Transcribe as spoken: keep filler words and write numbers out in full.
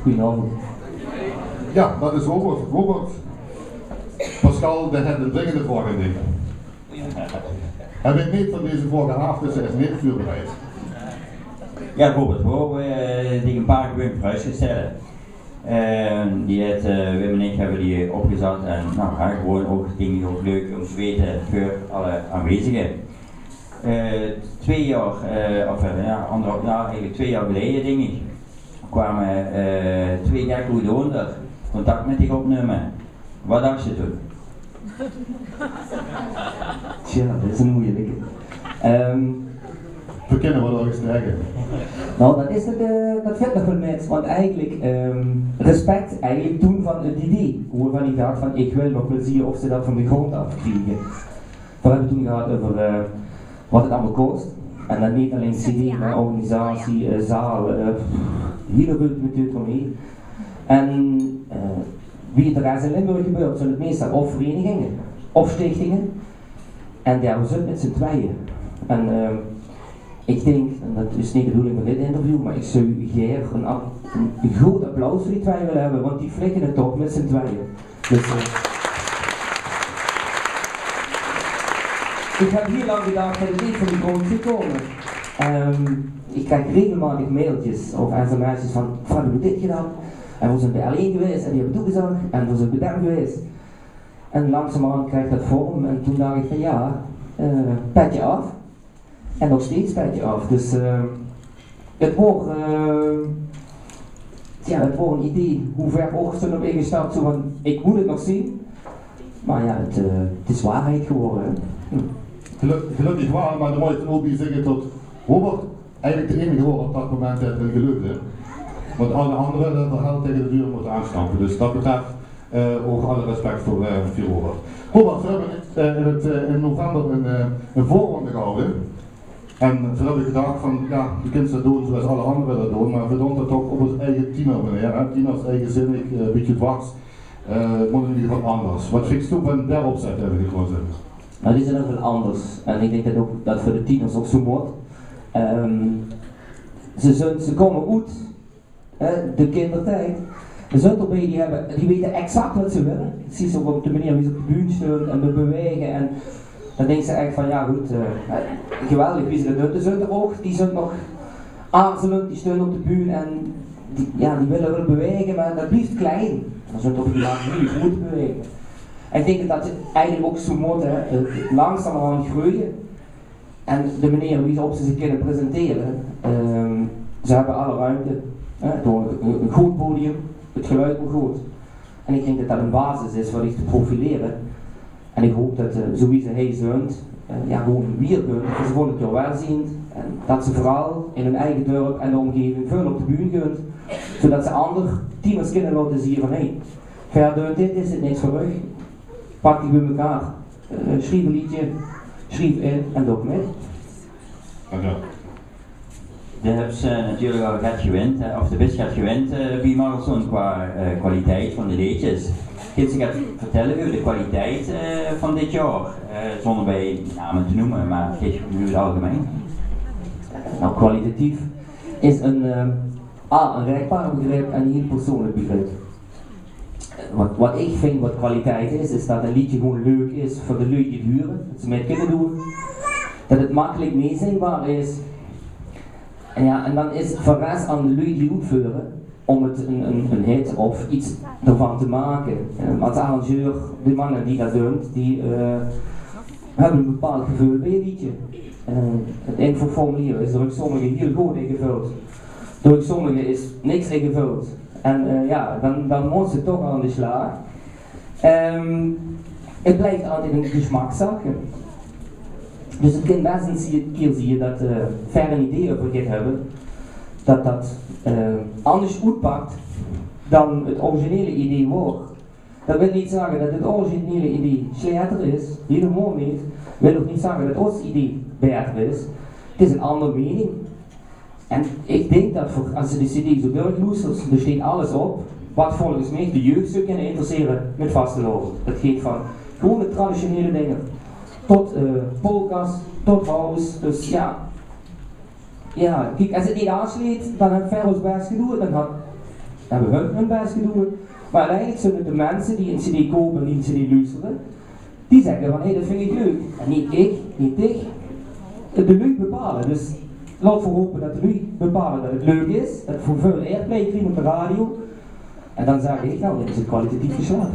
Goedenavond. Ja, dat is Robert. Robert, Pascal, dae haet ein dringende vraog aan dich. Hae weit neet van deze vraog aaf, dus hae is neet veurbereid. Ja, Robert, we wouwe eh, dich ein paar gewoon vraoge stelle. Eh, die het, eh, Wim en ich höbbe die opgezat en nou, hae gewoon ouch, dink ich, ouch leuk om te weite veur alle aanwezige. Eh, twee jaor, eh, of eh, ja, anderhalf, ja, eigelik twee jaor geleje, dink ich, kwame eh, twee gekke oet Doonder contact mit dich opnumme. Wat dachs se toen? Tja, dat is ein moeilijke. Ehm, Veer kinne waal örges ligke. Nou, dat is het, eh, dat vindt nog wel met, want eigenlijk ehm, respect eigenlijk toen van het idee, hoe van die dacht van ik wil nog wel zien of ze dat van de grond af kriegen. We hebben toen gehad over eh, wat het allemaal kost. En dan niet alleen cd, maar organisatie, eh, zaal, eh, hele grote methotromie. En eh, wie het de rest in Limburg gebeurt, zijn het meestal of verenigingen of stichtingen. En ja, we zitten met z'n tweeën. En eh, ik denk, en dat is niet de bedoeling van dit interview, maar ik zou hier een, ap- een groot applaus voor die twee willen hebben, want die flikken het toch met z'n tweeën. Dus, eh, ik heb heel lang gedacht dat het niet van de grond zou komen. Ehm, ik krijg regelmatig mailtjes of sms'jes van: "Wat heb je dit gedaan? En we zijn bij alleen geweest en die hebben toegezag en we zijn bij hem geweest." En langzamerhand krijg ik dat vorm en toen dacht ik van: "Ja, eh, petje af." En nog steeds petje af. Dus eh, het wordt, eh, ja, het wordt een idee. Hoe ver ochtend op ingestapt, zo van: "Ik moet het nog zien." Maar ja, het, eh, het is waarheid geworden. Hè. Hm. Geluk- Gelukkig waal, maar dan moet ik er ook bij zeggen dat Robert eigenlijk de enige waor op dat moment dae d'r in geluifde. Want alle andere, dae haw taenge de deur mótte aanstampe. Dus wat dat betreft eh, ouch alle respect veur eh, veur Robert. Robert, veer höbbe eh, in, het, eh, in november ein eh, ein veurronde gehaoje. En veer höbbe gedach van, ja, doe kins dat doon zoewie alle andere dat doon, maar veer doon dat toch op ós eige tienermaneer, hè. Tieners, eigenzinnig, eh, bietje dwars. Eh, het mót in eder geval anders. Wat vinjs doe van dae opzet dae veer gekoze höbbe? Nou, die zijn ook wel anders. En ik denk dat ook dat voor de tieners ook zo moet. Ehm, ze, zijn, ze komen uit hè, de kindertijd. Er zijn er bij die, hebben, die weten exact wat ze willen. Zie ze ook op de manier wie ze op de bühne staan en bewegen. En dan denken ze echt van, ja goed, eh, geweldig wie ze dat doen. Er zijn er ook, die zijn nog aarzelend, die staan op de bühne en die, ja, die willen wel bewegen, maar dat blijft klein. Er zijn er ook die maken hele grote bewegingen. En ik denk dat dat eigenlijk ook zo moet, hè, langzamerhand groeien. En de manier wie ze op ze zich kunnen presenteren, ehm, ze hebben alle ruimte. Hè, door een, een goed podium, het geluid moet goed. En ik denk dat dat een basis is voor zich te profileren. En ik hoop dat, eh, zowie ze hier zijn, eh, ja, gewoon weer kunnen, dat ze volgend jaar wel zien. En dat ze vooral in hun eigen dorp en de omgeving veel op de bühne kunnen. Zodat ze andere tieners kunnen laten zien van: "Hey, verder dit is het niks voor u." Pak die bij elkaar, eh, schrijf een liedje, schrijf in en doe mit. Dankjewel. De höbs eh, natuurlijk al get gewend, hè, of de bis get gewend eh, bij Marathon qua eh, kwaliteit van de leedjes. Kins se get vertellen over de kwaliteit eh, van dit jaar? Eh, zonder bij name te noemen, maar het is nu het algemeen. Nou, kwalitatief is een, eh, A, een rekbaar begrip en een heel persoonlijk begrip. Wat, wat ik vind wat kwaliteit is, is dat een liedje gewoon leuk is voor de lui die het huren, dat ze mee kunnen doen. Dat het makkelijk meezingbaar is. En ja, en dan is het voor de rest aan de lui die het uitvoeren om het een, een, een hit of iets ervan te maken. Eh, als arrangeur, de mannen die dat doen, die eh, hebben een bepaald gevoel bij een liedje. Eh, het infoformulier is door sommigen heel goed ingevuld. Door sommigen is niks ingevuld. En eh, ja, dan, dan moet ze toch aan de slag. Ehm, het blijft altijd een geschmackszaak. Dus het kan best eens een keer zien dat eh, ver een idee over gaat hebben, dat dat eh, anders uitpakt dan het originele idee wordt. Dat wil niet zeggen dat het originele idee slechter is, helemaal niet. Wil ook niet zeggen dat ons idee beter is. Het is een andere mening. En ik denk dat voor, als je de cd zo doorloestert, er staat alles op wat volgens mij de jeugd zou kunnen interesseren met vastelaovend. Het gaat van gewone traditionele dingen tot eh polka's, tot house. Dus ja, ja, kijk, als het niet aansleet, dan hebben we ons best gedaan. Dan had, Höbbe hun hun bès gedoon. Mer oeteindelik zeen 't de minse die 'n cd koupe en die 'n cd loestere, die zègke van: "Hé, dat vinj ich leuk." En neet ich, neet dich. De luuj bepaole. Dus laot v'r hope dat de luuj bepaole dat 't leuk is, dat 't väöl airplay krieg op de radio. En dan zègk ich: "Nou, dan is 't kwalitatief geslaag."